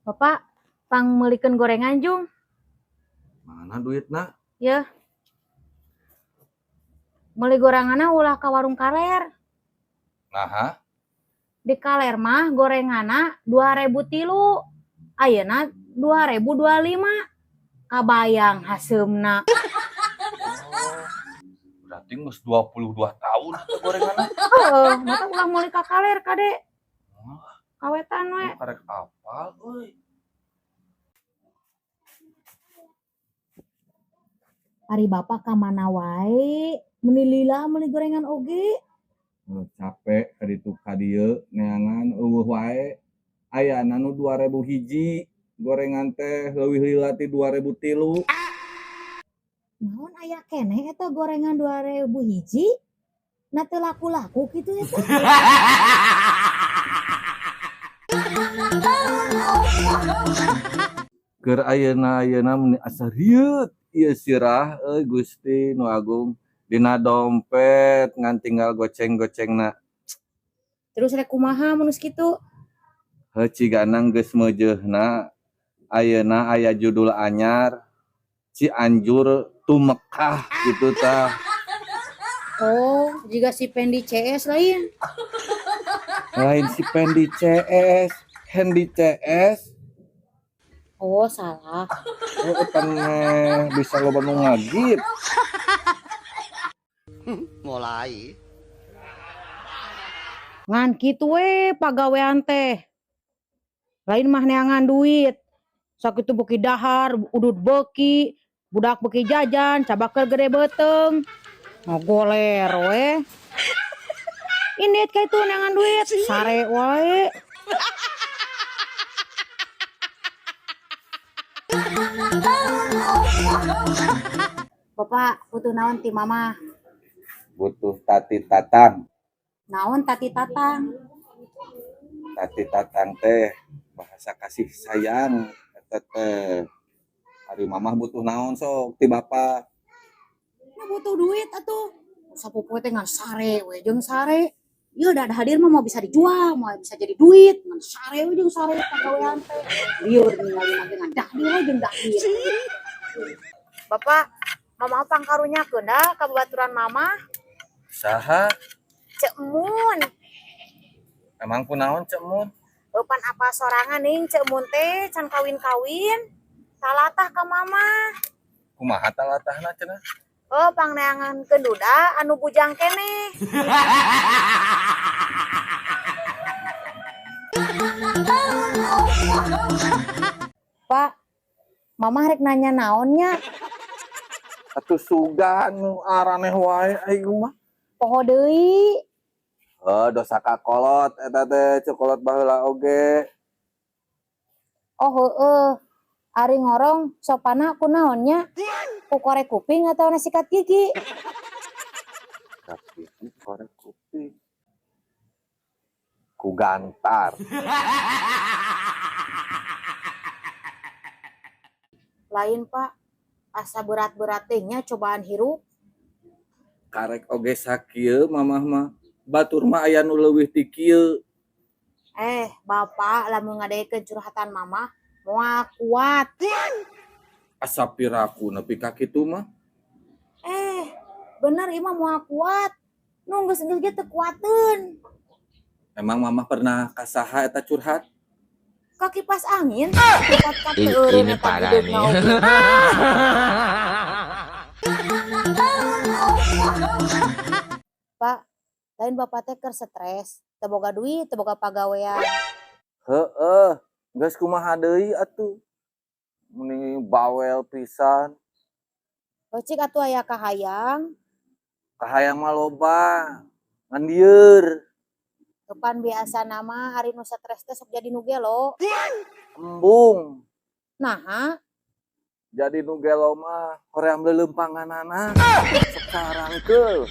Bapak, pangmeulikeun gorengan jung. Mana duitna? Ya. Meuli gorenganna ulah ka warung kaler. Naha? Di kaler mah gorenganna 2003. Ayeuna 2025. Kabayang haseumna. Oh, berarti geus 22 tahun atuh gorenganna. Heeh, mata ulah meuli ka kaler kade. Wah, Kawetan we. Karek apal euy. Ari bapak ka mana wae? Meuni lila meuli gorengan oge. Capek ka ditu ka dieu neangan eueuh wae. Ayana nu 2001 gorengan teh leuwih lila ti 2003. Naon aya keneh eta gorengan 2001? Na teu laku-laku kitu eta. Keur ayeuna-ayeuna meni asa rieut ieu sirah euy Gusti nu Agung dina dompet ngan tinggal goceng-gocengna. Terus rek kumaha mun geus kitu? Heuh cigana geus meujeuhna ayeuna aya judul anyar Cianjur tu Mekah gitu tah. Oh, jiga si Pendi CS lain. Lain si Pendi CS, Hendi CS. Oh, salah. Oh, pan bisa loba nu ngagip. Mulai. Ngan kitu we pagawean teh. Lain mah neangan duit. Sakitu beuki dahar, udud beuki, budak beuki jajan, cabakel gede beuteung. Ngogoler we. Indit ka itu neangan duit, sare wae. Bapak butuh naon ti mama? Butuh tati tatang. Naon tati tatang? Tati tatang teh bahasa kasih sayang eta teh. Ari mamah butuh naon sok ti bapak? Ya butuh duit atuh. Sapopoe teh ngan sare we jeung sare. Ieu da hadir mah mau bisa dijual, mau bisa jadi duit, ngan sare we jeung sare pagawean teh. Lieur ningali mah ngan dahdir we jeung dahdir. Bapak, mama pangkarunyakeun da ka babaturan mama. Saha? Ceu Mun. Emang kunaon Ceu Mun? Eupan apa sorangan ning Ceu Mun teh can kawin-kawin. Talatah ka mama. Kumaha talatahna cenah? Oh, pangneangankeun duda anu bujang keneh. Pak, mama rek nanya naon nya? Atuh sugan nu araneh wae aing mah. Poho deui. Heuh, dosa kakolot eta teh cokolot baheula oge. Oh heueuh. Ari ngorong sopana kunaon nya? Ku korek kuping atau sikat gigi? Sikat gigi, korek kuping. Ku gantar. Lain Pak, asa berat-berat teh nya cobaan hirup. Karek oge sakieu mamah mah. Batur mah aya nu leuwih ti kieu. Bapak lamun ngadekeun curhatan mamah moal kuat. Asa piraku nepi ka kitu mah. Bener ieu mah moal kuat. Nu geus-geus ge teu kuateun. Emang mamah pernah ka saha eta curhat? Ka kipas angin. Kuat ka teu eureun Ini eta parah hideungna nih. oge. Pak, lain bapak teh keur stres, teu boga duit, teu boga pagawean. Heeh, geus kumaha deui atuh. Meni bawel pisan. Cik atuh aya kahayang. Kahayang mah loba, ngan lieur. Kapan biasa nama ari nu stres teh sok jadi nu gelo. Embung. Naha? Jadi nu gelo mah hoream leuleumpanganana. Sok sarangkeul.